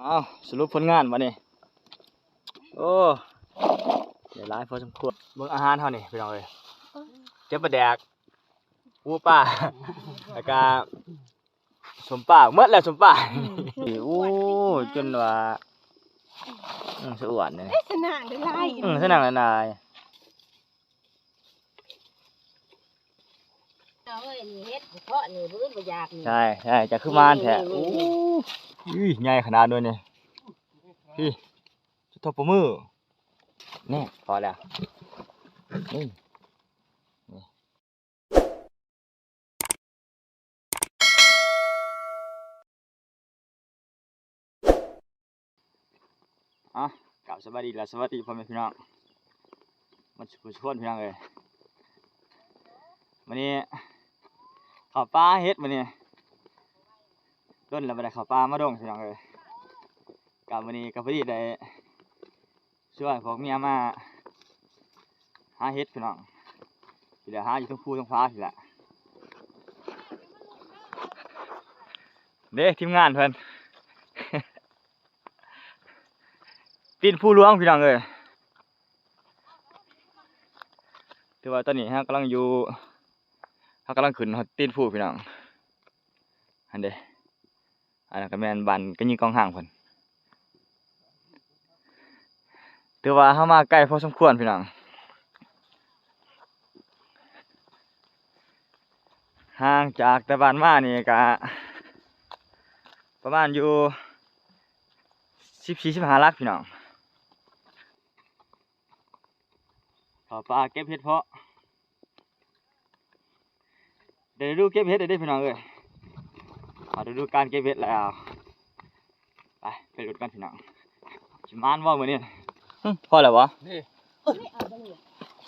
ເອົາ ສະຫຼຸບຜົນງານບັດນີ້. ໂອ້ ໄດ້ຫຼາຍພໍສົມຄວນ. ເບິ່ງອາຫານເຮົານີ້ພີ່ນ້ອງເອີຍ, ເຈັບປາແດກ ປູປາ ແລ້ວກະສົ້ມປາ ໝົດແລ້ວສົ້ມປາ. ໂອ້ ຈົນວ່າ ອືມ ສະອວນເດ້ ເອີ ສະນັ່ງໄດ້ຫຼາຍ ອືມ ສະນັ່ງໄດ້ຫຼາຍ. ເອົາເອີຍ ນີ້ເຮັດເພາະນີ້ ບໍ່ອຶດບໍ່ຢາກນີ້. ໃຊ່ ໃຊ່ ເຈົ້າຄືມານແທ້. ນີ້ ໂອ້ ນີ້ ອຸ້ຍ ໃຫຍ່ຂະໜາດດ້ວຍນີ້. ພີ່ ຈຸດທົ່ວປະມື ແນ່ ພໍແລ້ວ ນີ້ ນີ້. ອ່ະ ກາບສະບາຍດີ ແລະ ສະຫວັດດີພໍ່ແມ່ພີ່ນ້ອງໝົດສູ່ຄົນພີ່ນ້ອງເອີຍ. ມື້ນີ້ເຂົ້າປ່າເຮັດ ມື້ນີ້ດົນແລ້ວບໍ່ໄດ້ເຂົ້າປ່າມາດົງພີ່ນ້ອງເອີຍ. ກະມື້ນີ້ກະພໍດີໄດ້ ຊວນພວກເມຍມາຫາເຫັດພີ່ນ້ອງ, ຊິໄດ້ຫາຢູ່ເທິງພູເທິງຜາພຸ້ນແຫຼະ. ເດ້ ທີມງານເພິ່ນ ຕີນພູຫຼວງພີ່ນ້ອງເອີຍ. ຖືວ່າຕອນນີ້ເຮົາກຳລັງຢູ່ ເຮົາກຳລັງຂຶ້ນຮອດຕີນພູພີ່ນ້ອງ. ຫັ້ນເດ້ ອັນນັ້ນກໍແມ່ນບ້ານກະຍິງກອງຮາງເພິ່ນ. ຖືວ່າເຮົາມາໄກພໍສົມຄວນພີ່ນ້ອງ, ຫ່າງຈາກແຕ່ບ້ານມານີ້ກະປະມານຢູ່ສິບສີ່ ສິບຫ້າຫຼັກພີ່ນ້ອງ. ເຂົ້າປ່າເກັບເຫັດເພາະ ໄດ້ລະດູເກັບເຫັດແລ້ວເດ້ພີ່ນ້ອງເອີຍ, ຮອດລະດູການເກັບເຫັດແລ້ວ. ໄປ ໄປລຸ້ນກັນພີ່ນ້ອງ, ຊິໝານບໍ່ມື້ນີ້? ຫຶ ພໍແລ້ວບໍ່? ນີ້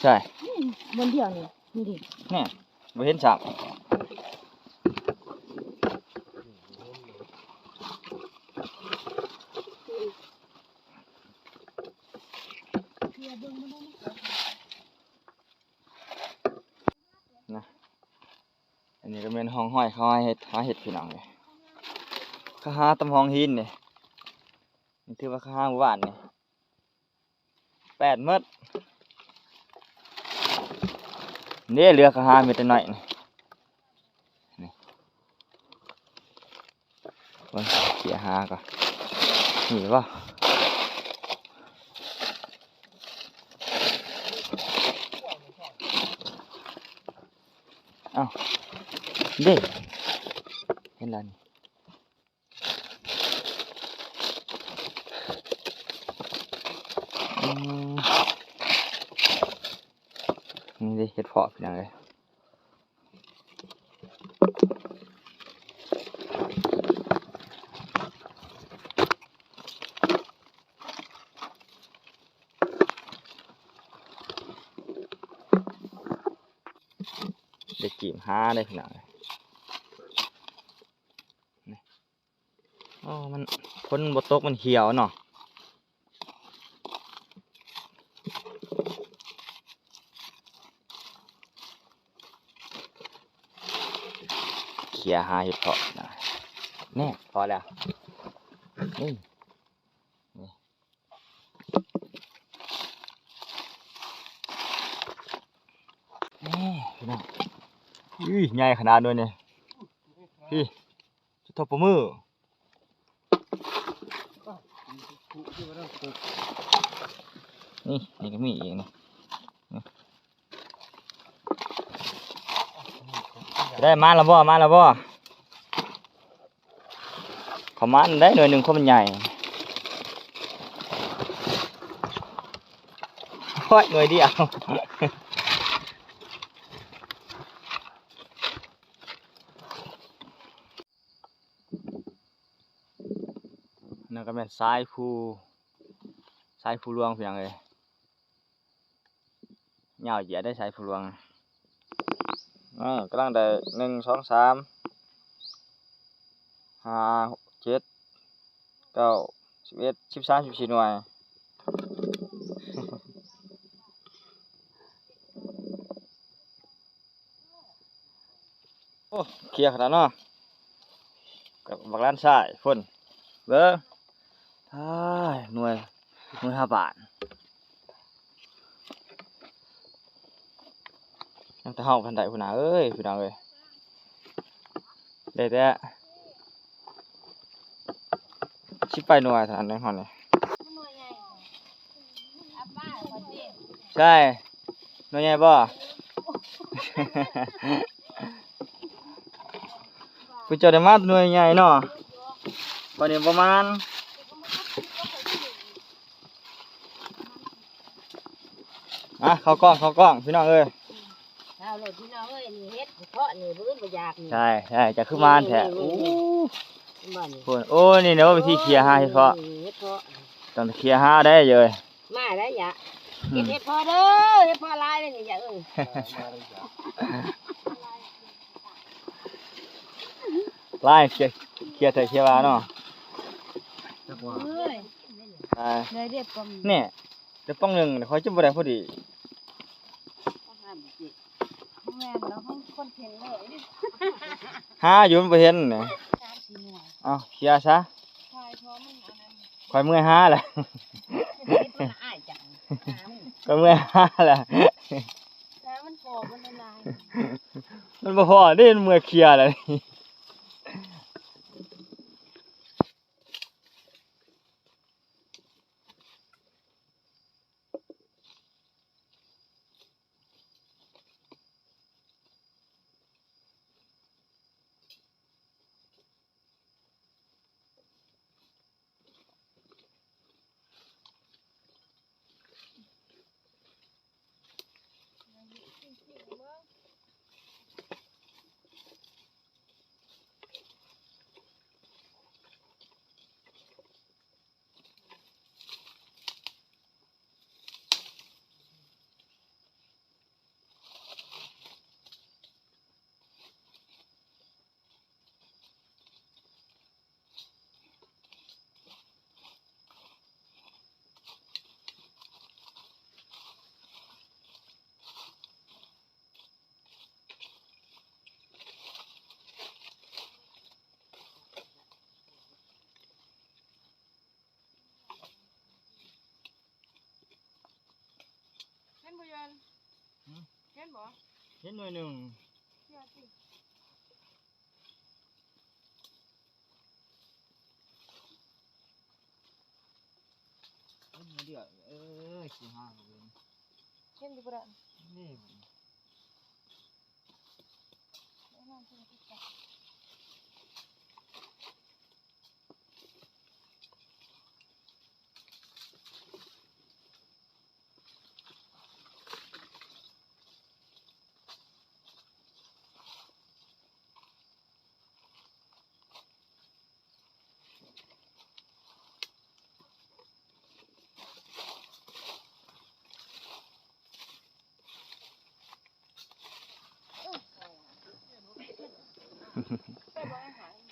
ໃຊ່ ນີ້ບ່ອນດຽວນີ້ ນີ້ດິ ແນ່ ບໍ່ເຫັນຊ້ຳ. ນະ ອັນນີ້ກໍແມ່ນຮ່ອງຮອຍເຂົາຫາເຫັດ ຫາເຫັດພີ່ນ້ອງເອີຍ. ເຂົາຫາຕາມຮ່ອງຫີນນີ້ ນີ້ຖືວ່າເຂົາຫາມື້ວານນີ້ ແປດເມັດ. ເດ້ ເຫຼືອເຂົາຫາເມັດນ້ອຍນີ້. ນີ້ ເບິ່ງ ເສຍຫາກ່ອນ ມີບໍ່? ເອົ້າ ເດ້ ເຫັນແລ້ວນີ້. ອືມ ນີ້ເດ້ ເຫັດເພາະພີ່ນ້ອງເອີຍ. ໄດ້ຈີບຫາເດ້ພີ່ນ້ອງເອີຍ. ອໍ ມັນ ຝົນບໍ່ຕົກ ມັນຂຽວເນາະ. ເຂຍຫາເຫັດເພາະນະ. ແນ່ ພໍແລ້ວ ນີ້ ນີ້ ນີ້ພີ່ນ້ອງ. ອີ ໃຫຍ່ຂະໜາດໂດຍນີ້ ພີ້. ຈຸດທົ່ວປະມື ນີ້ ນີ້ກໍມີອີກນີ້. ໄດ້ມາແລ້ວບໍ່? ມາແລ້ວບໍ່? ເຂົາມາໄດ້ໜ່ວຍໜຶ່ງ ຄົນມັນໃຫຍ່. ໂອ້ຍ ໜ່ວຍດຽວ. ນັ້ນກໍແມ່ນສາຍພູ ສາຍພູຫຼວງ ພີ່ນ້ອງເອີຍ. ຍາວຢຽດໄດ໋ສາຍພູຫຼວງ. ເອີ ກຳລັງໄດ້ ໜຶ່ງ ສອງ ສາມ ຫ້າ ຫົກ ເຈັດ ເກົ້າ ສິບເອັດ ສິບສາມ ສິບສີ່ ໜ່ວຍ. ໂອ້ ເຂຍຂະໜາດເນາະ ກັບບັກຫຼານຊາຍພຸ້ນ. ເບິ່ງ ອ້າຍ ໜ່ວຍ ໜ່ວຍຫ້າບາດ ຍັງແຕ່ເຮົາພັນໄດ້ພຸ້ນນະເອີຍ ພີ່ນ້ອງເອີຍ ໄດ້ແຕ່ ສິບປາຍໜ່ວຍເທົ່ານັ້ນເດ້ເຮົານີ້ ໃຊ່ ໜ່ວຍໃຫຍ່ບໍ່? ຜູ້ເຈົ້າໄດ້ມາໜ່ວຍໃຫຍ່ເນາະ ຂ້ອຍນີ້ບໍ່ມານ ອ່ະ ເຂົ້າກ້ອງ ເຂົ້າກ້ອງ ພີ່ນ້ອງເອີຍ ເອົາໂລດພີ່ນ້ອງເອີຍ ນີ້ເຫັດເພາະນີ້ ບໍ່ອຶດບໍ່ຢາກນີ້ ໃຊ່ ໃຊ່ ຈະຄືມານແທ້ ນີ້ ໂອ້ ນີ້ ນີ້ ນີ້ ນີ້ ພຸ້ນ ໂອ້ ນີ້ເນາະ ວິທີເຂົ້າຫາເຫັດເພາະ ນີ້ເຫັດເພາະ ຕ້ອງເຂົ້າຫາໄດ້ເອີຍ ມາໄດ້ຢະ ອືມ ເກັບເຫັດເພາະເດີ ເຫັດເພາະຫຼາຍເດ້ນີ້ຢະເອີຍ ຫຼາຍ ເຂົ້າ ເຂົ້າແທ້ເຂົ້າວ່າເນາະ ຈັກວ່າ ເອີຍ ອ່າ ໄດ້ເດັດກວ່າ ນີ້ ແຕ່ປ່ອງໜຶ່ງຂ້ອຍຈະບໍ່ໄດ້ພໍດີ ບໍ່ແມ່ນແລ້ວ ຄົນເຫັນເລີຍ ຫາຢູ່ມັນບໍ່ເຫັນນະ ສາມສີ່ໜ່ວຍ ເອົ້າ ເຂົ້າຊະ ຂ້ອຍເມື່ອຍຫາແຫຼະ ຂ້ອຍເມື່ອຍຫາແຫຼະ ຫາມັນພໍມັນຫຼາຍ ມັນບໍ່ພໍເດ້ ມັນເມື່ອຍເຂົ້າແຫຼະ. ເຫັນບໍ່ຍອນ? ຫືມ? ເຫັນບໍ່? ເຫັນໜ່ວຍໜຶ່ງ. ເຊື່ອຕິ. ເຫັນດຽວ ເອີຍ ຊິຫາເບິ່ງ ເຫັນຢູ່ບໍ່ດະ? ນີ້.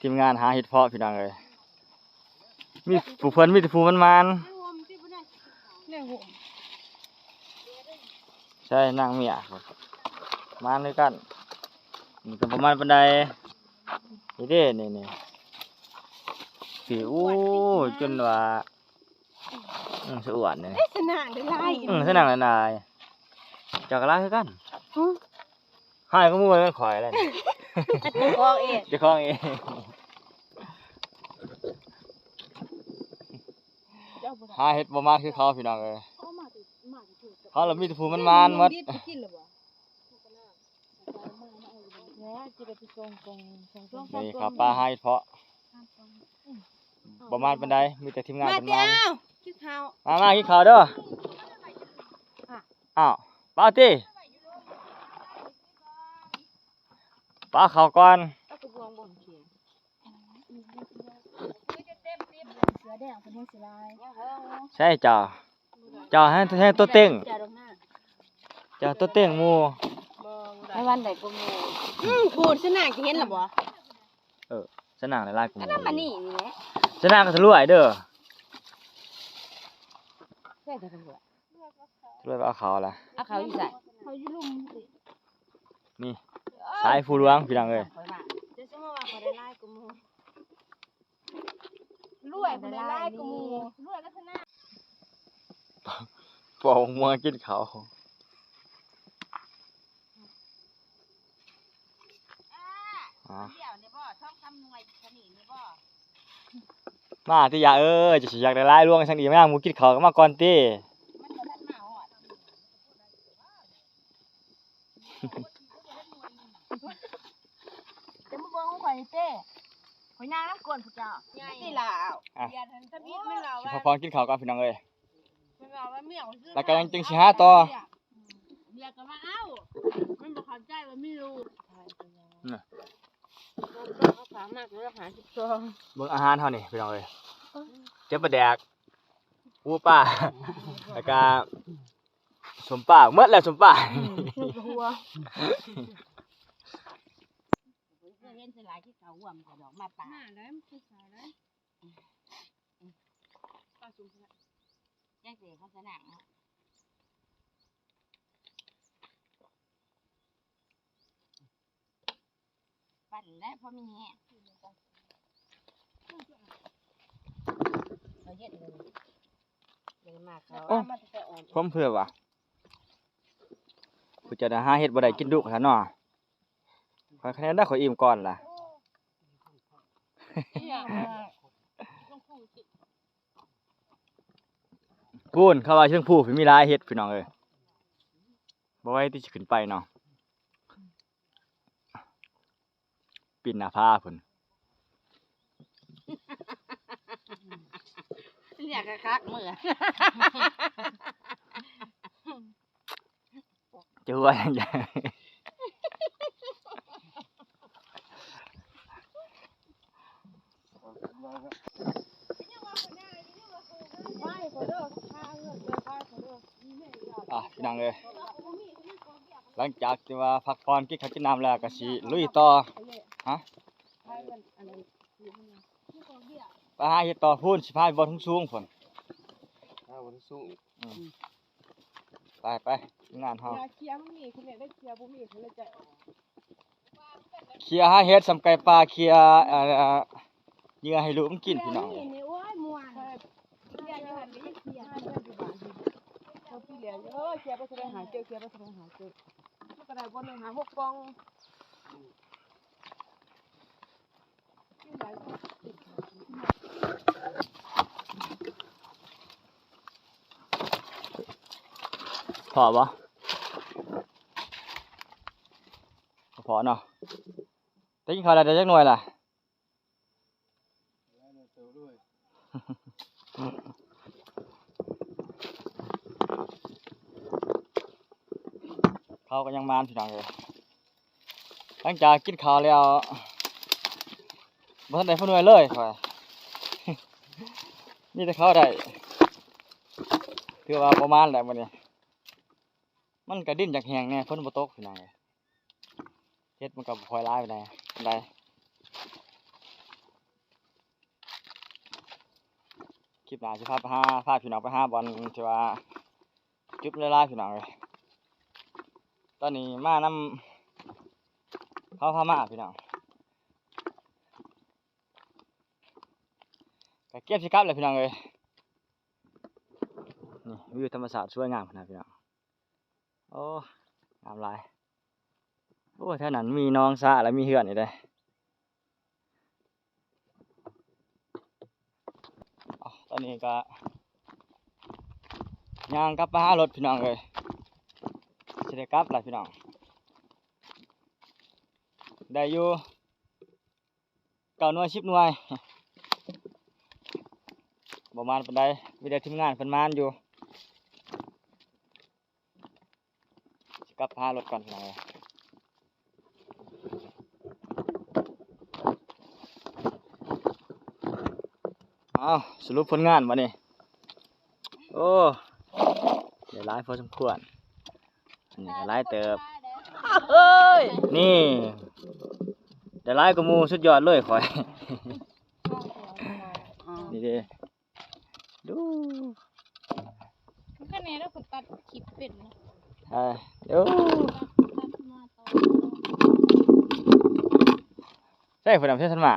ທີມງານຫາເຫັດເພາະ ພີ່ນ້ອງເອີຍ ມີຜູ້ເພິ່ນ ມີແຕ່ຜູ້ໝານໆ ໃສ່ນາງເມຍ ໝານຄືກັນ ນີ້ກໍບໍ່ໝານປານໃດ ນີ້ເດ້ ນີ້ໆ ໂອ້ ຈົນວ່າ ອືມ ສະອວນນີ້ ເອີຍ ສະໜາງຫຼາຍໆ ອືມ ສະໜາງຫຼາຍໆ ເຈົ້າກໍຫຼາຍຄືກັນ ຫືມ ຫຼາຍກວ່າໝູ່ແມ່ນຂ້ອຍແຫຼະ ເຈົ້າຂອງເອງ ເຈົ້າຂອງເອງ ຫາເຫັດບໍ່ມານຄືເຂົາ ພີ່ນ້ອງເອີຍ ເຂົາລະມີແຕ່ຜູ້ໝານໆໝົດ. ນີ້ເຂົ້າປ່າຫາເຫັດເພາະ ບໍ່ມານປານໃດ ມີແຕ່ທີມງານເພິ່ນມາ ມາເດີ ມາ ມາກິນເຂົ້າເດີ ອ້າວ ປາຕິ ປາເຂົ້າກ່ອນ ເສືອແດງເພິ່ນຍັງຊິຫຼາຍ ໃຊ່ເຈົ້າ ເຈົ້າແຮງ ແຮງຕົວເຕັງ ເຈົ້າຕົວເຕັງໝູ່ ໃນວັນໃດກໍໝູ່ ອືມ ປູນສະໜາງຊິເຫັນລະບໍ່? ເອີ ສະໜາງຫຼາຍໆກວ່າໝູ່ ອັນນັ້ນມານີ້ນີ້ແຫຼະ ສະໜາງກໍສະຫຼວຍເດີ ໃຊ່ ສະຫຼວຍ ສະຫຼວຍເອົາເຂົ້າລະ ເອົາເຂົ້າຢູ່ໃສ? ເຂົ້າຢູ່ລຸ່ມນີ້ ສາຍພູຫຼວງ ພີ່ນ້ອງເອີຍ ຂ້ອຍວ່າ ເຈົ້າຊິມາວ່າຂ້ອຍໄດ້ຫຼາຍກວ່າໝູ່. ລວຍພຸ້ນແຫຼະ ຫຼາຍກວ່າໝູ່ ລວຍລັກສະນະ ປອກໝວກກິນເຂົ້າ ອ່າ ດຽວນີ້ບໍ່ ສອງສາມໜ່ວຍຊະນີ້ນີ້ບໍ່ ມາຕິຢາເອີຍ ເຈົ້າຊິຢາກໄດ້ຫຼາຍຫຼວງຊັ້ນອີກ ມາຫຍັງ ໝູ່ກິນເຂົ້າກໍມາກ່ອນຕິ ມັນບໍ່ທັນມາຮອດ. ຈະມາເບິ່ງຂອງຂ້ອຍນີ້ເຕ້ ຂ້ອຍຍ່າງນຳກົ້ນພວກເຈົ້າ ໃຫຍ່ຕິລາວ ອ່ະ ທຳອິດມັນວ່າ ຊິພັກຜ່ອນກິນເຂົ້າກ່ອນພີ່ນ້ອງເອີຍ ມັນວ່າວ່າເມຍ ແລ້ວກໍຍັງຈຶ່ງຊິຫາຕໍ່ ເມຍກໍວ່າ ເອົ້າ ມັນບໍ່ເຂົ້າໃຈວ່າມີລູກ ເບິ່ງອາຫານເຮົານີ້ພີ່ນ້ອງເອີຍ ເຈັບປາແດກ ປູປາ ແລ້ວກໍ ສົ້ມປາ ໝົດແລ້ວສົ້ມປາ ອືມ ຫົວ ເຄີຍເຫັນສະຫຼາຍທີ່ເຂົາຮ່ວມກັນດອກ ມາປາ ມາໄດ້ ມັນຄືສາວໄດ້ ປາສຸມ ຈັ່ງຊິເຂົາຊະນະເນາະ. ປັ່ນແຫຼະ ພໍມີແຮງ ເຂົາເຮັດເລີຍ ເດີນມາເຂົາ ໂອ້ ຜົມເຜືອວ່າ ຜູ້ເຈົ້າໜ້າຫາເຮັດບໍ່ໄດ້ກິນດຸຊັ້ນເນາະ ຂ້ອຍຄະແນນໄດ້ ຂ້ອຍອີ່ມກ່ອນລະ ພຸ້ນ ເຂົາວ່າເທິງພູພຸ້ນມີຫຼາຍເຫັດ ພີ່ນ້ອງເອີຍ ບໍ່ໄຫວຕິຊິຂຶ້ນໄປເນາະ. ປີນໜ້າຜາພຸ້ນ ເນຍຄັກໆ ເມື່ອ ຈະຫົວຫຍັງ ອ່ະ ພີ່ນ້ອງເອີຍ ຫຼັງຈາກທີ່ວ່າພັກຜ່ອນກິນເຂົ້າກິນນ້ຳແລ້ວ ກໍຊິລຸຍຕໍ່ ຮະ ໄປຫາເຫັດຕໍ່ພຸ້ນ ຊິພາໄປບ່ອນສູງໆ ພຸ້ນ ຫາບ່ອນສູງອີກ ອືມ ໄປໆ ທີມງານເຮົາ ເຄຍມັນມີ ຄືແມ່ນໄດ້ເຄຍບໍ່ມີ ເຂົາເລີຍຈະອອກ ເຄຍຫາເຫັດສ່ຳໄກ່ປ່າ ເຄຍ ເອີ ເຫຍື່ອໃຫ້ລູກມັນກິນ ພີ່ນ້ອງ ນີ້ ໂອ້ຍ ມ່ວນ ເຄຍຢູ່ຫັ້ນກໍຍັງເຄຍ ເຄຍຢູ່ບ້ານ ເອີ ເຄຍໄປສະແຫວງຫາເຈີ ເຄຍໄປສະແຫວງຫາເຈີ ມັນກໍໄດ້ບໍ່ໜຶ່ງຫາຫົກປ່ອງ ພໍບໍ່? ພໍເນາະ ໄດ້ກິນເຂົ້າແລ້ວໄດ້ຈັກໜ່ວຍລະ? ເຂົາກໍຍັງມານ ພີ່ນ້ອງເອີຍ ຫຼັງຈາກກິນເຂົ້າແລ້ວ ບໍ່ທັນໄດ້ຜົນຫວຍເລີຍຂ້ອຍ ມີແຕ່ເຂົາໄດ້ ຖືວ່າບໍ່ມານແຫຼະມື້ນີ້ ມັນກະດິນຢາກແຫ້ງແດ່ ຝົນບໍ່ຕົກ ພີ່ນ້ອງເອີຍ ເຫັດມັນກໍບໍ່ຄ່ອຍຫຼາຍປານໃດ ປານໃດ ຄລິບໜ້າຊິພາໄປຫາ ພາພີ່ນ້ອງໄປຫາບ່ອນທີ່ວ່າຈຸດຫຼາຍໆ ພີ່ນ້ອງເອີຍ ຕອນນີ້ມານຳເຂົາພາມາ ພີ່ນ້ອງ ກໍກຽມຊິກັບແລ້ວ ພີ່ນ້ອງເອີຍ ນີ້ວິວທຳມະຊາດສວຍງາມຂະໜາດ ພີ່ນ້ອງ ໂອ້ ງາມຫຼາຍ ໂອ້ ແຖວນັ້ນມີໜອງສະ ແລ້ວມີເຮືອນອີກເດ້ ເອົ້າ ຕອນນີ້ກໍຍ່າງກັບມາຫາລົດ ພີ່ນ້ອງເອີຍ ຊິໄດ້ກັບລະ ພີ່ນ້ອງ ໄດ້ຢູ່ ເກົ້າໜ່ວຍ ສິບໜ່ວຍ ບໍ່ມານປານໃດ ມີແຕ່ທີມງານເພິ່ນມານຢູ່ ຊິກັບຫາລົດກ່ອນ ພີ່ນ້ອງເອີຍ ເອົ້າ ສະຫຼຸບຜົນງານບັດນີ້ ໂອ້ ໄດ້ຫຼາຍພໍສົມຄວນ ອັນນີ້ກໍຫຼາຍເຕີບ ເອີຍ ນີ້ ໄດ້ຫຼາຍກວ່າໝູ່ ສຸດຍອດເລີຍຂ້ອຍ ນີ້ເດ້ ດູ ຄັນແນ່ແລ້ວ ຂ້ອຍຕັດຄລິບເປັນ ເອີ ດູ ຕັດມາຕໍ່ ໃສ່ຜູ້ນຳໃສ່ທັນມາ